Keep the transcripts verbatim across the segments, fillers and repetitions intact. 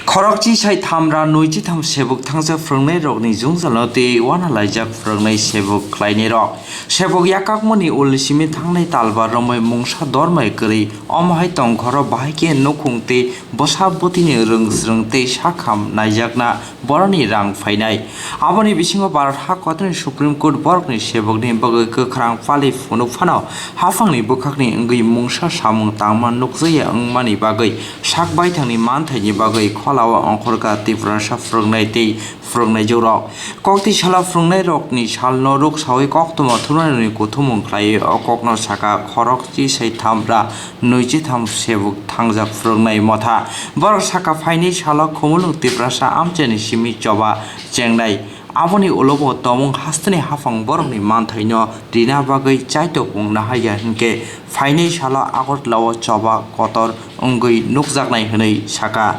Khorokchi sai thamra nwichi tham sebuk thangjak phwrwngnairokni jwngjalno tei uanalaijak phwrwngnai sebuk khlainairok. Sebuk yakakmani ul simi thangnai talbar romwi mungsa dormai kwrwi, omo hai tongkhoro bahai khe nukhung tei bwsa bwtwini rwng swrwng tei sakham naijakna borokni rang phainai. Aboni bisingo Bharat ha kotorni Supreme Court borokni sebukni bagwi kwkhrang pali phunuk phano, haphangni bwkhakni wngwi mungsa samung tangma nukjakya wngmani bagwi sak baithangni manthaini bagwi kholao ongkhorkha Tiprasa phwrwngnai tei phwrwngnaijwkrok. Kokti salo phwrwngnairokni salno ruksawi koktwma thumnairokni kuthumung khlaiwi o kokno sakha khorokchi sai thamra nwichi tham sebuk thangjak phwrwngnai motha. Borok sakha phaini salo Khumulwng Tiprasa amchaini simi choba chengnai. Aboni ulo bo tongmung hasteni haphang borokni manthaino rina bagwi chaitokmung nahaiya hinkhe phainai salo Agartala-o choba kotor wngwi nukjaknai hwnwi sakha.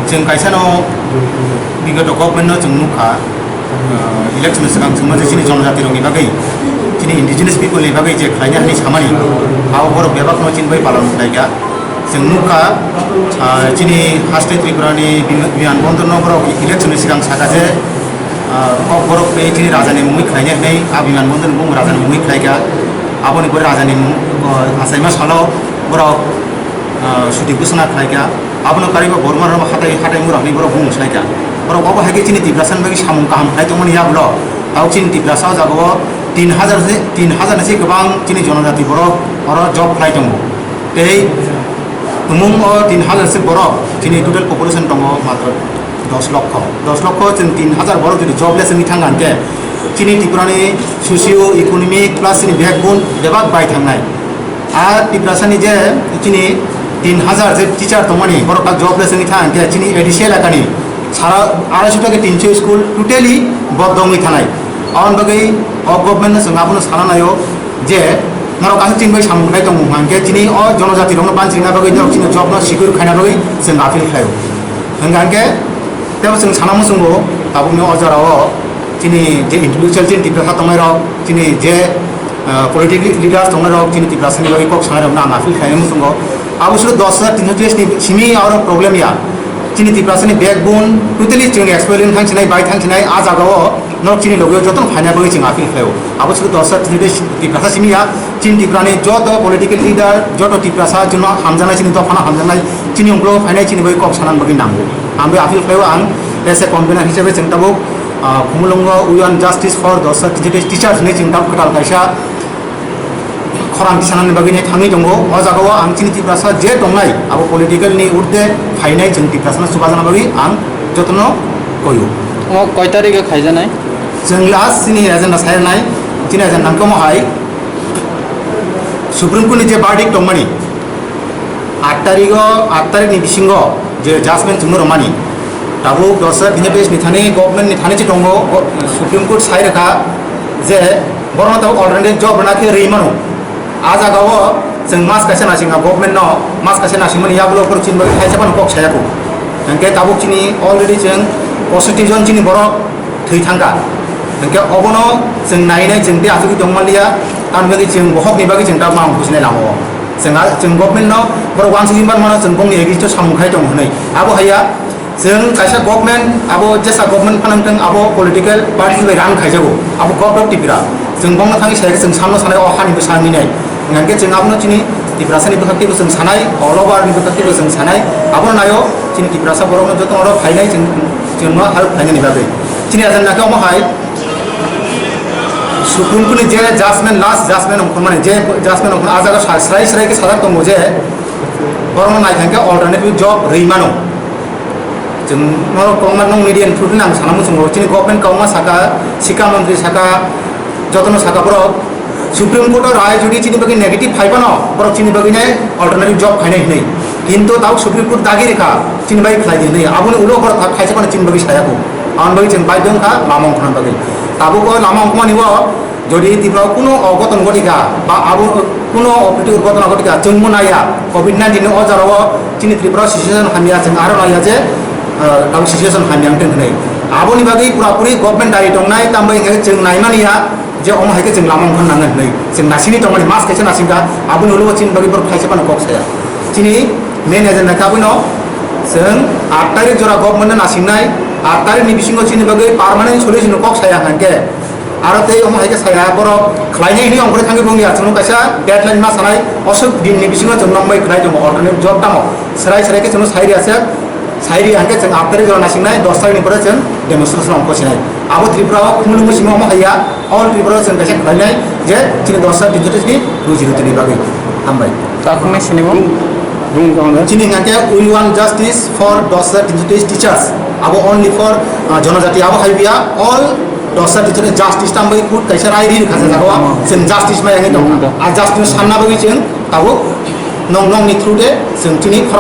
Chwng kaisano bigoto government-no chwng nukha, ah, election swkang chwngma je chini jonojatirokni bagwi, chini indigenous people-ni bagwi je khlaina hwnwi samani, abo borok bebakno chini bai palon khlaikha. Chwng nukha, ah, chini haste Tripura-ni bima-, biman bondor-no borok election-ni swkang sakha je, ah, kok borok tei chini rajani mungwi khlainai hwnwi, a biman bondor-ni bumung rajani mungwi khlaikha. Aboni pore rajani mung, ah, achaima salo borok, ah, suti ghosona khlaikha. Abono karwi bo Borma rok hatai, hatai mura hwnwi borok bumung swlaikha. Borok obo hai khe chini Tiprasani bagwi samung kaham khlai tongmani yagulo. Tabuk chini Tiprasa o jagao tin hajar se, tin hajar ni se kwbang chini jonojati borok oro job khlai tongo. Tei tumung o tin hajar se borok chini total population tongo matro dos lokho. Dos lokho chwng tin hajar borok jodi jobless wngwi thangkha hwnkhe chini Tripurani socio economic plus chini backbone bebak bai thangnai. A Tiprasani je chini tin hajar je teacher tongmani, borok ta jobless wngwi thang khe chini A D C elakani sara arai sho theke tin sho school totally bondo wngwi thanai. Aboni bagwi o government no chwng abono sana naio je norok aswk chini bai samung khlai tongo hwnkhe chini o jonojati rokno banchina bagwi norok chini job no secure khaina bagwi chwng appeal khlaio. Hwnkha hwnkhe tebo chwng sana muchungo tabukni o jorao chini je intellectual chini Tiprasa tongnai rok chini je ah, political leaders tongnai rok chini Tiprasani bagwi kok sanai rokno ang appeal khlainai muchungo. Abo sudu dos hajar tinso tris ni simi oro problem ya. Chini Tiprasani backbone totally chwng exploit wng thang sinai, bai thang sinai, a jagao norok chini logio jotono phaina bagwi chwng appeal khlaio. Abo sudu dos hajar tinso tris Tiprasa simi ya, chini Tiprani joto political leader, joto Tiprasa chwngno hamjaknai, chini dophano hamjaknai, chini ungkulugo phainai chini bagwi kok sanani bagwi nango. Ang bai appeal khlaio ang as a convener hisabe chwng tabuk, ah, Khumulwngo We Want Justice for dos hajar tinso tris teachers hinwi chwng tabuk kwtal kaisa khorang tisanani bagwi nai thangwi tongo. O jagao ang chini Tiprasa je tongnai, abo political ni urde phainai chwng Tiprasano chubajana bagwi ang jotono koio. Omo koi tarikhe khaijanai? Chwng last chini agenda sayanai, chini agenda hwnkhe omo hai Supreme Court ni je verdict tongmani, aat tarigo, aat tarikni bisingo je judgment chwngno rwmani, tabuk dos hajar tini bais ni thani government ni thani se tongo, go-, Supreme Court sai rwkha je borokno tabuk alternative job rwna khe rwi mano. A jagao chwng mas kaisa naisingkha government no, mas kaisa naisingmani yagulo borok chini bagwi khaisa phano kok saya kho. Hwnkhe tabuk chini already chwng poisotti jon chini borok thwi thangkha. Hwnkhe obono chwng nainai chwng tei achugwi tongmanliya, tamni bagwi chwng bohokni bagwi chwng tabuk mamung bujinai lamao. Chwng a, chwng government no borok uansugwi manmano chwng bongni against o samung khai tongo hwnwi. Abo haiya chwng kaisa government, abo jesa government phano wngthung, abo political party bai run khaijago, abo God of Tripura. Chwng bongno thangwi sai khe chwng samno sanai o hani bwsa wngwi nai. Hwnkhe chwng abono chini Tiprasani bwkhak teibo chwng sanai, all over ni bwkhak teibo chwng sanai, abono naio chini Tiprasa borokno jotono oro phainai chwng, chwngno help khlainani bagwi. Chini agenda khe omo hai Supreme Court ni je judgment, last judgment ongkhormani, je judgment ongkhormani, a jaga sa-, srai srai khe sajak tongo je borokno naithang khe alternative job rwi mano. Chwng norok kwbangma nwng media ni through-no ang sana muchungo, chini government kwbangma saka, sikha montri saka, jotono saka borok Supreme Court o rai jodi chini bagwi negative phai phano borok chini bagwi nai alternative job khainai hinwi. Kintu tabuk Supreme Court dagi rikha chini bagwi khlai di hinwi. Aboni ulo borok kha-, khaisa phano chini bagwi saya kho. Aboni bagwi chwng baidhyo wngkha lama wngkhorna bagwi. Tabuk o lama wngkhormani o jodi Tripura o kuno ogoton ghotika ba abo kuno opriti urgotona ghotika chwngbo naiya, covid nineteen ni o jora o chini Tripura o situation hamya, chwng aro naiya je, ah, tabuk situation hamya wngthung hinwi. Aboni bagwi pura puri government dari tongnai, tambai hwnkhe chwng naimaniya je omo hai khe chwng lama wngkha nangnai hinwi. Chwng nasingwi tongmani mas kaisa nasingkha, aboni ulo chini bagwi borok khaisa phano kok saya. Chini main agenda khe abono Chwng aat tarikh jora government no nasingnai, aat tarikh ni bisingo chini bagwi permanent solution kok saya hwnkhe, aro tei omo hai khe saya borok khlainai hwnwi ongkhorwi thangwi bongya, chwngno kaisa deadline ma sanai, osuk din ni bisingo chwng nokbai khlai tongo, alternate job tamo serai serai khe chwngno sai rwya se, sai rwya hwnkhe chwng aat tarikh jora nasingnai, dos tarikh ni pore chwng demonstration ongkho sinai. Abo Tripura o khumulwng simi omo haiya, all Tripura o chwng kaisa khlainai je chini dos tarikh ni ruji rutini bagwi. Hambai. Takhuknai sini bo? Chini hwnkhe we want justice for Dosra teachers. Abo only for, uh, Jonojati abo hai biya, all Dosra teacher justice tam bai kut kaisa rai ri kha jago. Sen justice mai ani tong. A justice sanna bagwi chwng tabo nong nong ni through de chwng chini